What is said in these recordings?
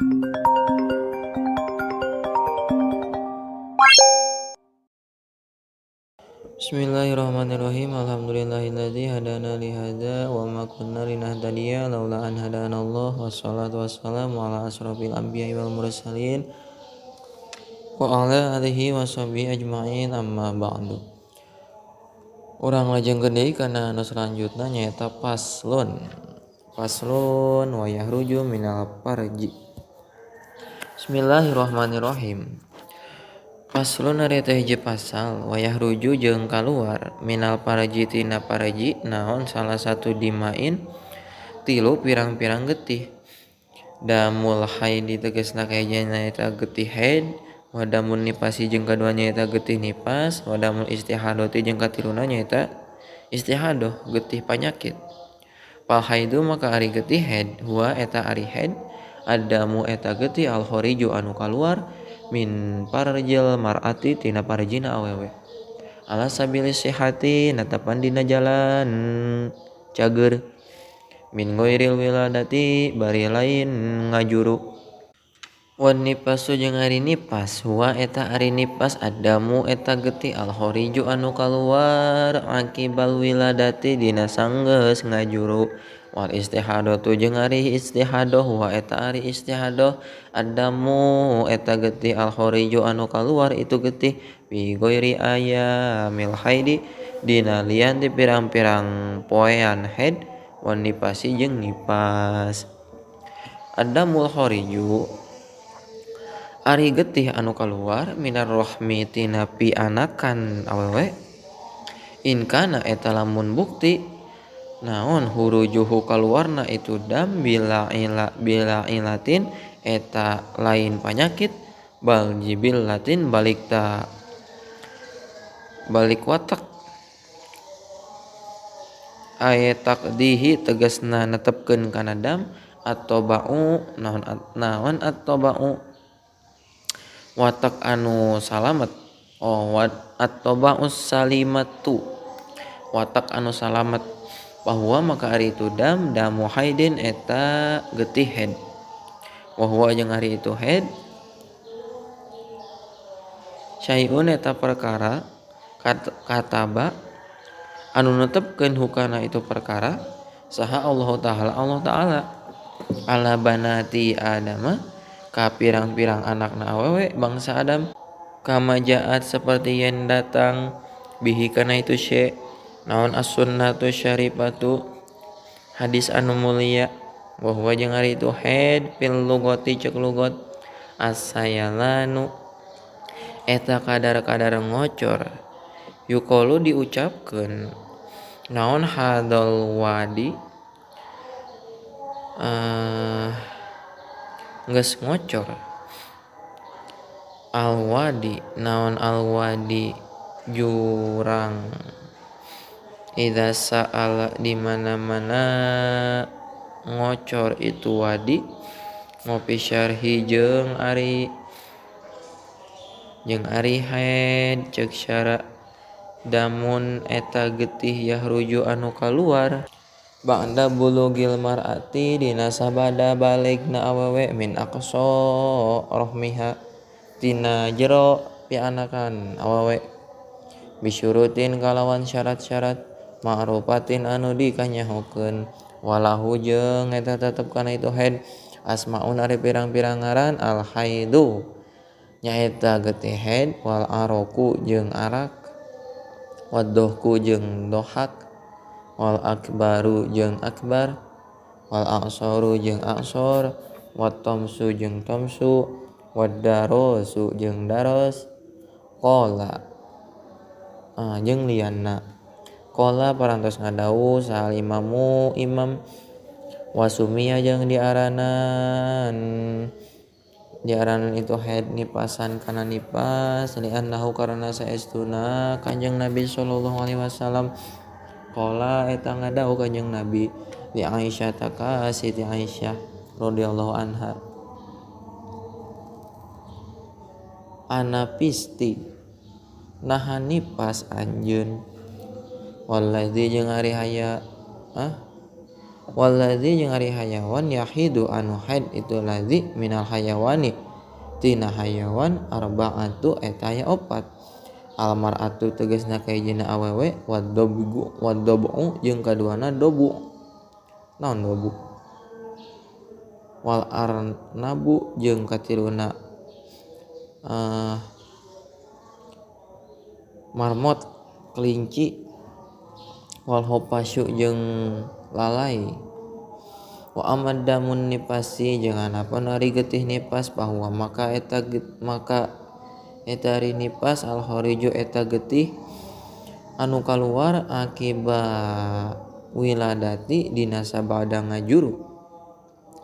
Bismillahirrahmanirrahim. Alhamdulillahilladzi hadana li hadza wa ma kunna linahtadiya laula an hadanallah. Wassalatu wassalamu ala asrofil anbiya'i wal mursalin wa ala alihi washabihi ajmain, amma ba'du. Urang lajengkeun deui kana anu salanjutna nyaeta paslon. Paslon wa yahruju minal farji. Bismillahirrahmanirrahim. Paslon ari teh hiji pasal wayah ruju jeung kaluar minal paraji tina paraji naon salah satu dimain tilu pirang-pirang getih. Damul haidi tegasna kahijina eta getih haid, wa damun nipasi jeung kaduanya eta getih nipas, wa damul istihadoti jeung katiluna nyaeta istihadoh getih panyakit. Fal haidu maka ari getih haid huwa eta ari haid adamu eta getih al khariju anu kaluar min parjil mar'ati tina parjina awewe ala sabili sihati natapan dina jalan cager min ghairil wiladati bari lain ngajuru. Wan nipasu jeung ari nipas huwa eta ari nipas adamu eta getih al khariju anu kaluar akibal wiladati dina sanggeus ngajuru. Wal istihadatu jeung ari istihadoh wa eta ari istihadoh adamu eta getih al khariju anu kaluar itu getih bi ghairi ayamil haidi dina lian ti pirang-pirang poean haid wan nipasi jeung nipas. Adamul khariju ari getih anu kaluar minar rahmi tina pianakan awewe in kana eta lamun bukti naon hurujuhu kaluarna itu dam bila ila bila ilatin eta lain panyakit bal jibil latin balik ta balik watak aya takdihi tegasna netepkeun kana dam atau ba'u naon naon atau ba'u watak anu salamet oh atau ba'u salimatu watak anu salamet bahwa maka ari itu dam damu haidin eta getih haid. Bahwa jeung ari itu haid syai'un eta perkara kataba anu netepkeun hukana itu perkara saha Allah taala Allah taala ala banati adama ka pirang-pirang anakna awewe bangsa Adam kama jaat seperti yang datang bihi kana itu syai' naon as-sunnatu syarifatu hadis anu mulia bahwa jeung ari itu haid fil lugati cek lugat asayalanu eta kadar-kadar ngocor yuqalu diucapkeun naon hadal wadi geus ngocor al wadi naon al wadi jurang idza sa'ala di mana-mana ngocor itu wadi ngopi syarhi jeung ari haid ceuk syara damun eta getih yahruju anu kaluar ba'da bulugil mar'ati dina sabada baligna awewe min aqsa rahmiha tina jero pianakan awewe bisyurutin kalawan syarat-syarat ma'rufatin anu dikanyahokeun walahu jeung eta tetep kana itu haid asmaun ari pirang-pirang ngaran al haidu nyaeta getih haid wal aroku jeung arak wadohku jeung dohak wal akbaru jeung akbar wal a'soru jeung a'sor wat tomsu jeung tomsu wad darosu jeung daros qala jeung lianna qala parantos ngadawuh sahal imamu imam wasumia jeung diaranan itu haid nipasan kana nipas li'annahu karena saestuna Kanjeng Nabi sallallahu alaihi wasallam qala eta ngadawuh Kanjeng Nabi li Aisyah ta Siti Aisyah radhiyallahu anha ana pisti naha nipas anjeun walladzi jeung ari haya Waladzi jeung ari hayawan yahidu anu haid itu ladzi minal hayawani tina hayawan arbaatu eta aya opat. Al mar'atu tegasna kahijina awewe wadobgu wadobu jeung kaduana dobu naon dobu wal arnabu jeung katiluna marmot kelinci wal hopasyu jeung lalai. Wa amadamun nipasi jeung anapun ari getih nipas bahwa maka eta ari nipas al khariju eta getih anu kaluar akibat wiladati dina sabada ngajuru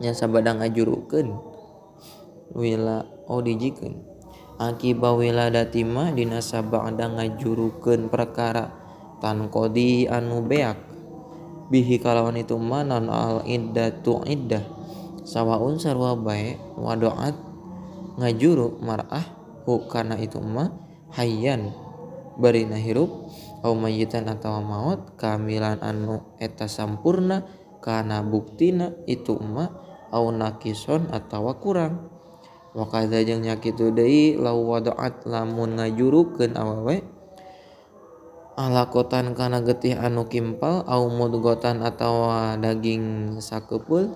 nya sabada ngajurukeun wila oh dijikeun akibat wiladati mah dina sabada ngajurukeun perkara tanqadi anu beak bihi kalawan itu mah non al iddatu iddah sawaun sarua bae wadoat ngajuru mar'ah hukana itu mah hayyan barina hirup au mayitan atawa maot kamilan anu eta sampurna kana buktina itu mah au nakison atawa kurang. Wa kadza jeung nya kitu deui law wadoat lamun ngajurukeun awewe alakotan kana getih anu kimpal au mudgotan atawa daging sakepeul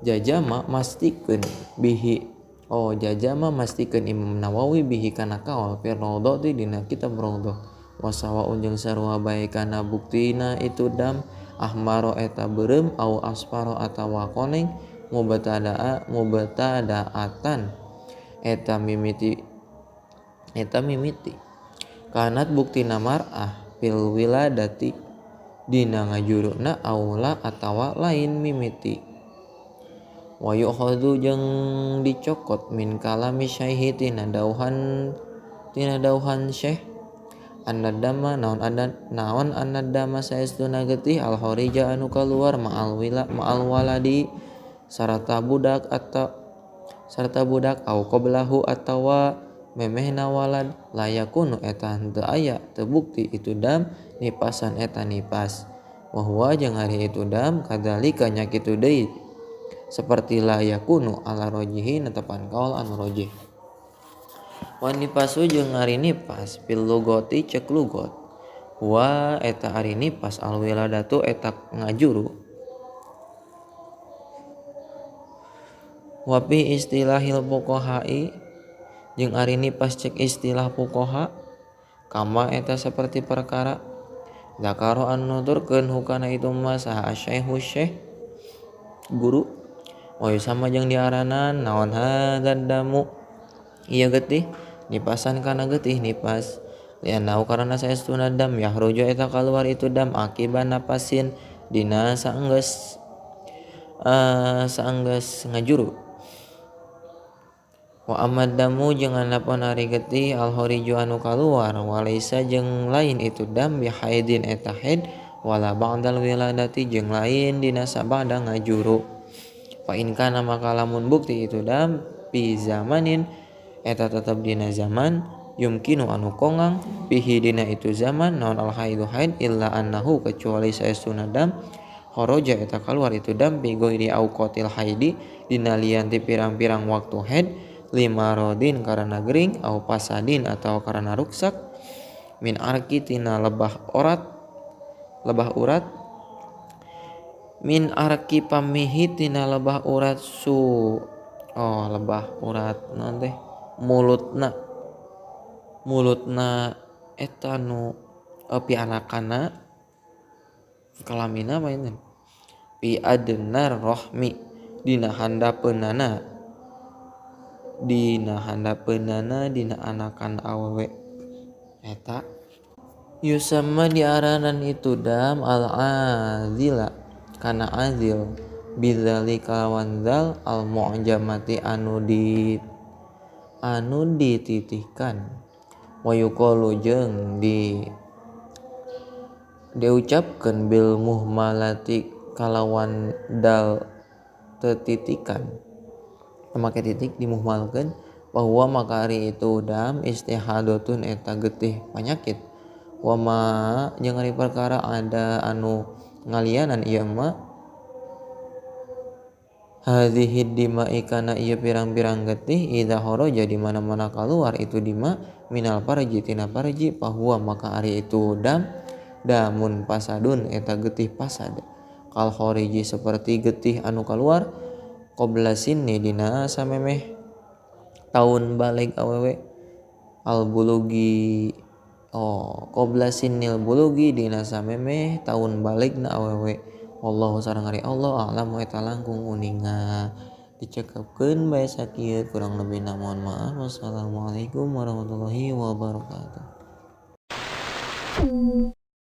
jajama mastikeun bihi oh jajama mastikeun Imam Nawawi bihi kana kaol fi raudhati dina kitab raudhah wasawaun jeung sarua bae kana buktina itu dam ahmaro eta beureum au asfaro atawa koneng mubtada'a mubtada'atan eta mimiti kanat buktina mar'ah fil wiladati dina ngajuruna aula atawa lain mimiti. Wa yu'khadhu jeung dicokot min kalami syaihi tina dauhan syekh annadama naon annadama saestuna getih al kharija anu kaluar ma'al wila ma'al waladi sarta budak atau sarta budak au qablahu atawa memehna walad layakunu eta henteu aya teu bukti itu dam nipasan eta nipas. Wa huwa jeung ari itu dam kadzalika nya kitu deui seperti layakunu ala rojihi netepan kaul anu rojih. Wa nipasu jeung ari nipas fil lugati cek lugot wa eta ari nipas al wiladatu eta ngajuru. Wa fi istilahil fuqaha'i jeung ari nipas cek istilah fuqaha kama eta seperti perkara zakaro anu nuturkeun hukana itu mah saha asyaikhu syekh guru wa sama jeung diaranan naon hadzal damu ieu getih nipasan kana getih nipas lianau karena saestuna dam yahruju eta kaluar itu dam akibat napasin dina saenggeus saenggeus ngajuru. Wa amadamu jeung anapun ari getih al khariju anu kaluar walaisa jeung lain itu dam bi haidin eta haid wala ba'dal wiladati jeung lain dina sabada ngajuru. Fa in kana maka lamun bukti itu dam pi zamanin eta tetep dina zaman yumkinu anu kongang pihi dina itu zaman naon al haidu haid illa annahu kecuali saestuna dam kharaja eta kaluar itu dam bi ghairi auqatil haidi dina lian ti pirang-pirang waktu haid lima rodin karena gering au pasadin atau karena ruksak min arki tina lebah urat min arki pamihi tina lebah urat su oh lebah urat naon teh mulutna eta nu pianakana kalamina mainan pi adnar rohmi dina handapeunana dina anakan awewe eta yusamma diaranan itu dam al azila kana azil bidzalika kalawan zal al mu'jamati anu dititihkan wa yuqalu jeung diucapkeun bil muhmalati kalawan dal tetitikan make titik dimuhmalkeun bahwa maka ari itu dam istihadatun eta getih penyakit wa ma jeung ari perkara ada anu ngalianan ieu mah Hadhihi dima'i kana ieu pirang-pirang getih idza kharaja di mana-mana kaluar itu dima minal farji tina farji fahuwa maka ari itu dam damun pasadun eta getih pasad kal khariji seperti getih anu kaluar qabla sinni dina samemeh taun balig awewe al bulugi oh qabla sinnil bulugi dina samemeh taun baligna awewe. Wallahu sareng ari Allah a'lamu eta langkung uninga. Dicekapkeun bae sakieu kurang lebihna mohon maaf. Wassalamualaikum warahmatullahi wabarakatuh.